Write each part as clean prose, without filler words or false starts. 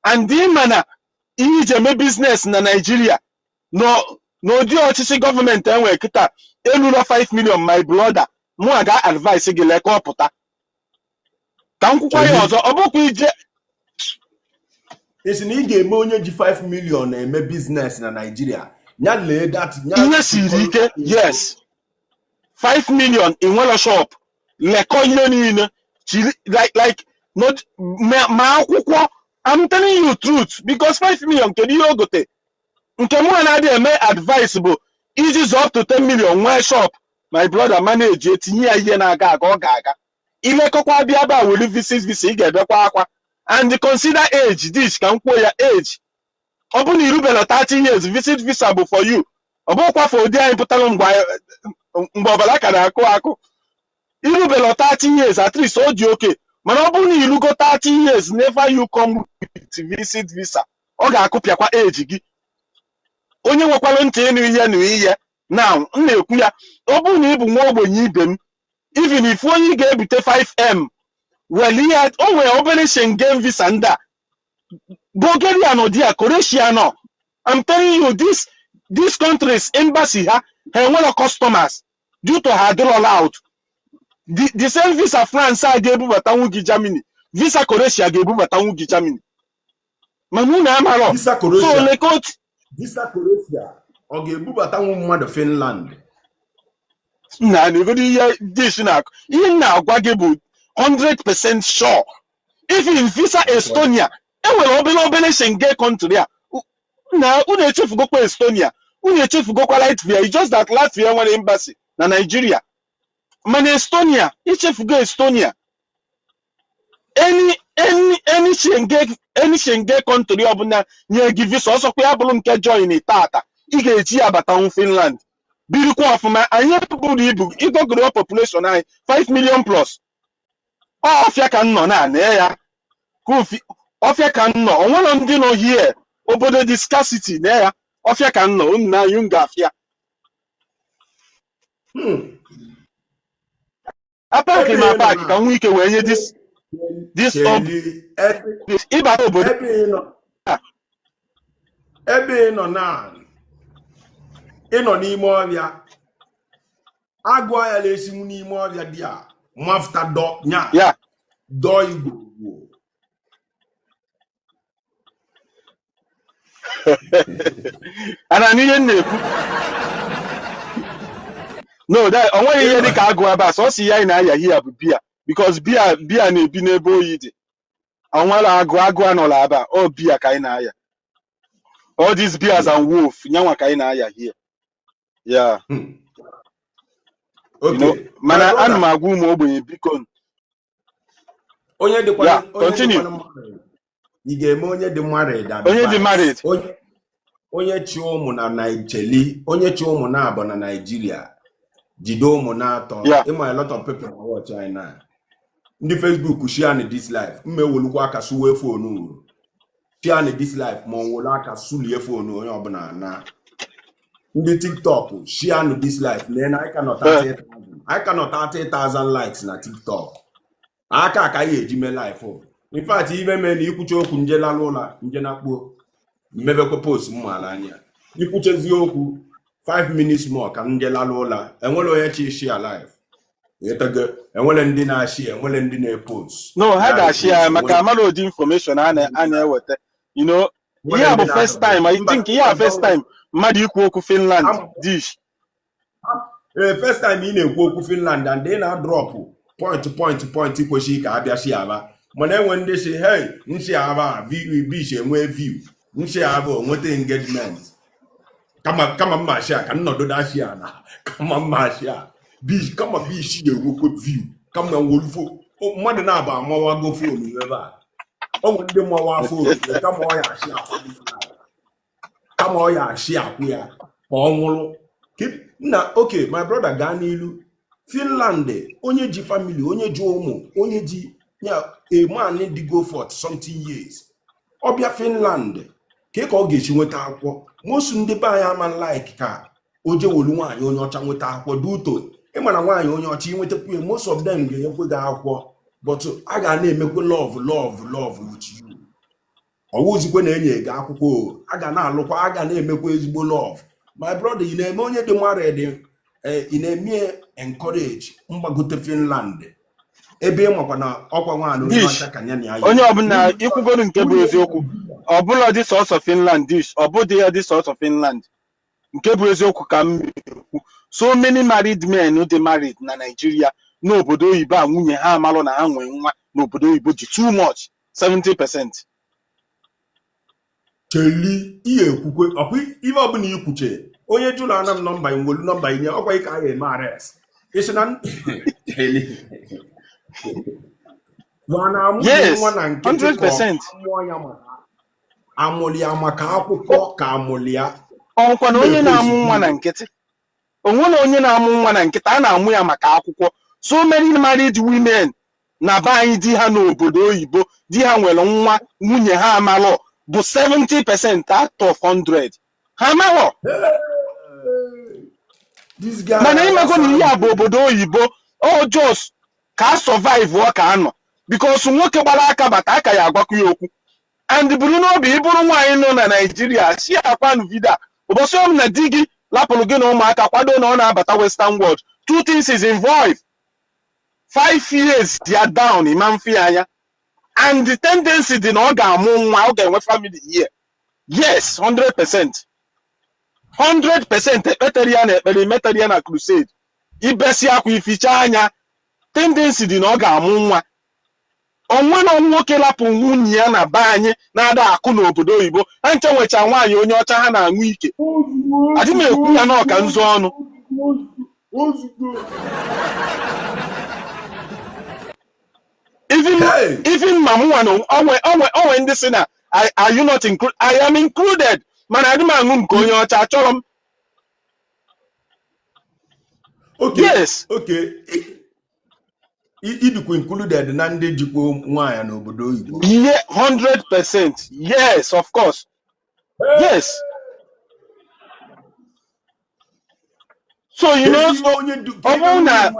And ị na ihe iji eme business na Nigeria n'ụdị ọchịchị gọọmenti enwere kịta eluro 5 million, my brother, mụ a ga-advise gị lee ka ọ pụta ka m kwukwa ya ọzọ, ọ bụkwa ije. Isi na ị ga-eme onye ji 5 million eme business na Nigeria, ya lee that ya. Ihe siri ike, yes. 5 million, ị nwere shop, lekọ ihe niile chiri like not ma akwụkwọ. I'm telling you truth, because 5 million, kedu ihe o gote? Nke mụ na-adị eme advice bụ iji zụọ up to 10 million, nwee shop, my brother, manage, etinye ya ihe na-aga aga, ọ ga-aga. Ilekọkwa bịa ebe a were visit visa, ị ga-ebekwa akwa. And consider age this, ka m kwuo ya, age, ọ bụ na irubela 30 years, visit visa bụ for you. Ọ bụkwa for ụdị anyị pụtara mgbe ọbara ka na-akụ akụ. Irubela 30 years, at least ọ dị oke. Mana ọ bụrụ na irugo 30 years, never you come with visit visa, ọ ga-akụpịakwa age gị. Onye nwekwara ntị ịnụ ihe nụ ihe now m na-ekwu ya. Ọ bụrụ na ị bụ nwa ogbenye ibe m, even if onye ị ga-ebute 5M were ihe o nwere obere Schengen visa ndị a, Bulgaria nọ dia, Croatia nọ. I'm telling you, these countries, embassy ha, ha enwero customers due to ha adịrọ out. The same visa France a ga-ebubatanwu gị Germany, visa Croatia ga-ebubatanwu gị Germany, mana unu amarọ. Visa So Croatia lekot. Visa Croatia ọ ga-ebubatanwu mmadụ Finland? Na negodo ihe this na ihe m na-agwa gị bụ 100% sure. Even visa Estonia, enwere obere obere Schengen country a na unu echefugokwa Estonia, unu echefugokwa Latvia. It's just that Latvia nwere embassy na Nigeria, mana Estonia, ichefugo Estonia. Any Schengen country ọbụla nye gị visa, ọsọkwa ya bụrụ nke join tata, ị ga-eji ya batanwu Finland, birikwa ọfụma. Anyị buru ibu, ịgọgoro population anyị, 5 million plus. Ọfịa ka m nọ na na ya ọfịa ka m nọ. Onwere ndị nọ here, obodo dị scarcity na ya. Ọfịa ka m nọ, unu na anyị ga-afịa. Apaki Ebe ma ị nọ apaki na ka m nwee ike wee nye this up. Cheli, ebe Ịbata obodo ebe ị nọ a. Ebe ị nọ na ị nọ n'ime ọhịa, agụ ya na-esinwu n'ime ọhịa dị a mafụta dọ nya ya dọọ igwe gwuo. Ana n'ihe m na-ekwu, no, that o nweghị ihe dị ka agụ ebe a. Sọsọ ihe anyị na-aya here bụ bear, because bear na-ebi n'ebe oyi dị. Onwere agụ, agụ anọla ebe a. Ọ bear ka anyị na-aya, all these bears and wolf nyanwa ka anyị na-aya here, yeah. You know. Okay, my Mana ana brother, m agwa ụmụ ogbenye, biko. Onye ya dịkwanụ onye continue. Dịkwanụ married, ị ga-eme onye dị married Onye dị advice? married. Onye chi ụmụ na Naijeli, onye chi ụmụ na-abụ na Naijiria, jide ụmụ na-atọ. Ịma a lot of people na watch anyị na ndị Facebook, share na this live. Mma ewelukwa aka suwe phone uru, share na this live, ma ọ were aka sulie phone onye ọbụla na ndị TikTok, share na this live. Lee na anyị ka nọ 30,000, anyị ka nọ 30,000 likes na TikTok. Aka ka anyị eji mee live o. In fact, ibe mee na ikwucha okwu, nje lalụ ụla, nje na kpuo, mmebekwa post mmaala anya. Ikwuchezi okwu 5 minutes more ka nje lalụ ụla. Enwere onye chi share live? Ịghọtago? Enwere ndị na-ashị, enwere ndị na-epost No, ha na ga-ashị ya repost maka enwere amara ụdị information a na-eweta. Nwere Ihe a ndị bụ first na-akọment time, I mba think, ihe a first time mmadụ ikwu okwu Finland dish. Ee, first time ị na-ekwu okwu Finland, and ị na-adrop point, point, point kwesịrị ka abịa shi aba. Mana enwe ndị si, "Hey, nshi aba bish enwe view, nshi aba onweta engagement, kama mma shi a ka nnọdụ dashi a na kama mma shi a bish, kama bish ga-enwekwe view, kama wolufo mmadụ na-aba amawago phone ebe a." O nwere ndị mawa phone, kama ọ ya ashị akwụ, kama ọ ya ashị akwụ ya ka ọ nwụrụ. Nna, okay, my brother, gaa n'ilu. Finland, onye ji family, onye ji ụmụ, onye ji ya, a man dị go 40 something years, ọ bịa Finland, ka ọ ga-esi nweta akwụkwọ? Most ndị be anyị ama like ka o jewolu nwaanyị onye ọcha nweta akwụkwọ duto. Ịma na nwaanyị onye ọcha inwetakwu ya, most of them ga-enyekwe gị akwụkwọ, but a ga na-emekwe love, love, love with you. Ọwụzikwe na-enye gị akwụkwọ o. A ga na-alụkwa, a ga na-emekwa ezigbo love. My brother, ị na-eme onye dị married, ị na-eme encourage mgbagote Finland, ebe ị makwa na ọkwa nwaanyị onye Dish. ọcha ka ya na ya yi. Onye ọbụla ikwugoro nke bụ eziokwu, ọ bụla dị sọsọ Finland, dish, ọ bụdị ya dị sọsọ Finland. Nke bụ eziokwu ka m ekwu, so many married men dị married na Nigeria n'obodo oyibo a, nwunye ha amalụ na ha nwee nwa n'obodo oyibo dị too much, 70%. Cheli ihe ekwukwe ọkwa ife ọbụla ikwuche, onye jụrụ ana m nọmba, nwelu nọmba inye ọkwa ike a ga-eme arrest. Isi na cheli ma na-amụ Yes, nwa na nkịtị ka ọ 100%. mụọ ya maka amụlị ya maka akwụkwọ ka amụlị ya. Ọnwụkwa na onye na-amụ nwa na nkịtị, onwe na onye na-amụ nwa na nkịtị, a na-amụ ya maka akwụkwọ. So many married women na be anyị, di ha n'obodo oyibo, di ha nwere nwa, nwunye ha amalọ, bụ 70% out of 100 ha amalọ. This guy. Mana ịmago na ihe a bụ obodo oyibo, ọ just ka a survive ọ ka anọ, because nwoke gbara aka bata aka ya agwakọ ya okwu. And buru n'obi, ịbụrụ nwaanyị nọ na Naijiria si akwanụ video a, ụbọchị ọbụla na di gị lapụrụ gị na ụmụaka kwado na ọ na-abata Western world, two things is involved: 5 years ya down, ịma mfe ya anya, and the tendency dị na ọ ga-amụ nwa, ọ ga-enwe family here. Yes, 100%, 100%. Ekpetere ya na ekpere, metere ya na crusade, ibesi akwa ificha anya, tendency dị na ọ ga-amụ nwa. Onwe na nwoke lapụ nwunye ya na be anyị na-ada akụ n'obodo oyibo, ha nche nwecha nwaanyị onye ọcha, ha na-aṅụ ike. Adị m ekwu ya na ọka nzu ọnụ. Ozugbo. Even Hey! even ma mụnwa na onwe ndị si na are you not included? I am included, mana adị m aṅụ nke onye ọcha, achọrọ m. Okay. Yes. Okay. Ịdịkwa included na ndị jikwa nwaanyị n'obodo oyibo? Yeah, 100%, yes, of course, yes. So you know, Kedu ife onye ọ bụrụ na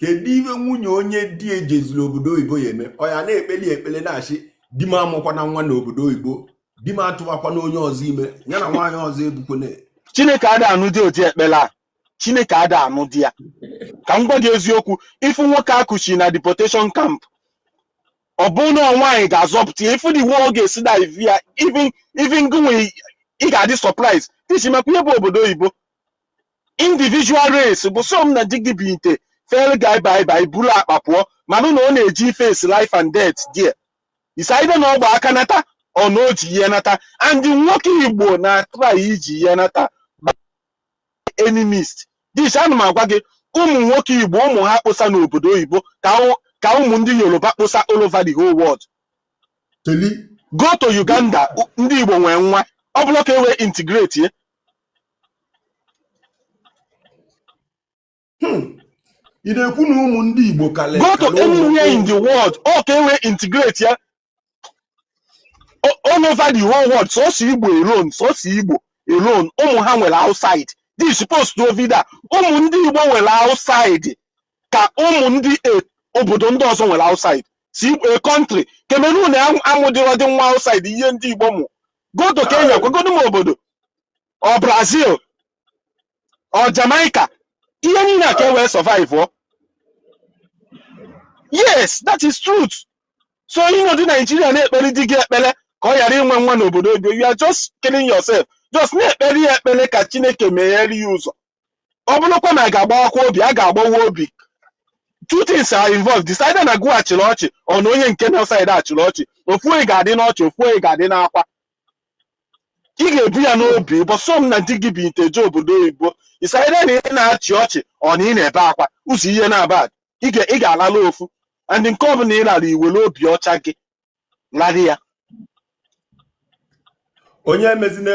kedu ife nwunye onye di ejeziri obodo oyibo ya eme? Ọ ya na-ekpeli ekpele na-achị di m amụkwana nwa n'obodo oyibo, di m atụwakwana onye ọzọ ime, ya na nwaanyị ọzọ ebukwana. Chineke ada anụ dị ụdị ekpele a. Chineke ada anụ di ya. Ka m gwa gị eziokwu, ifu nwoke akụchi na deportation camp, ọ bụ na nwaanyị ga-azọpụta ya, ifu the way ọ ga-esi na ivi ya, even gụnwe ị ga-adị surprise isi maka ihe bụ obodo oyibo. Individual race bụ so m na di gị bi nte fel guy bye bye, buru akpa pụọ, mana na ọ na-eji face life and death there. Isaide na ọgba aka nata, ọ na o ji ihe nata, and nwoke Igbo na try iji ihe nata enemies this. Ana m agwa gị, ụmụ nwoke Igbo, ụmụ ha kposa n'obodo oyibo ka ụmụ ndị Yoruba kposa all over the whole world. Teli. Go to Uganda, ndị Igbo nwee nwa, ọ bụla ka e wee integrate ye. Ị na-ekwu na ụmụ ndị Igbo kale Go to kale ụmụ anywhere in the world, ọ ka e wee integrate ya all over the whole world. Sọsọ Igbo alone, sọsọ Igbo alone, ụmụ ha nwere outside. This post to video, ụmụ ndị Igbo nwere outside ka ụmụ ndị obodo ndị ọzọ nwere outside. Si a country Cameroon amụdịrọ dị nwa outside ihe ndị Igbo mụ. Go to Kenya, kwegodu m obodo ọ Brazil ọ Jamaica, ihe niile a ka e wee survive ọ. Yes, that is truth. So ịnọdụ Naijiria na-ekpere di gị ekpere ka ọ ghara inwe nwa n'obodo oyibo, you are just killing yourself. Just na-ekpere ya ekpere ka Chineke meghere ya ụzọ. Ọ bụrụkwa na a ga-agbawakwa obi, a ga-agbawa obi. Two things are involved: decide na gụ achịrị ọchị, ọ na onye nke na side achịrị ọchị. Ofu onye ga-adị n'ọchị, ofu onye ga-adị n'akwa. Ị ga-ebu ya n'obi bọsọ m na di gị bi nteje obodo oyibo, decide na ị na-achị ọchị, ọ na ị na-ebe akwa, ụzọ ihe na-aba ị ga-alala ofu. And nke ọbụla ị lara, iwere obi ọcha gị larị ya. Onye emezina.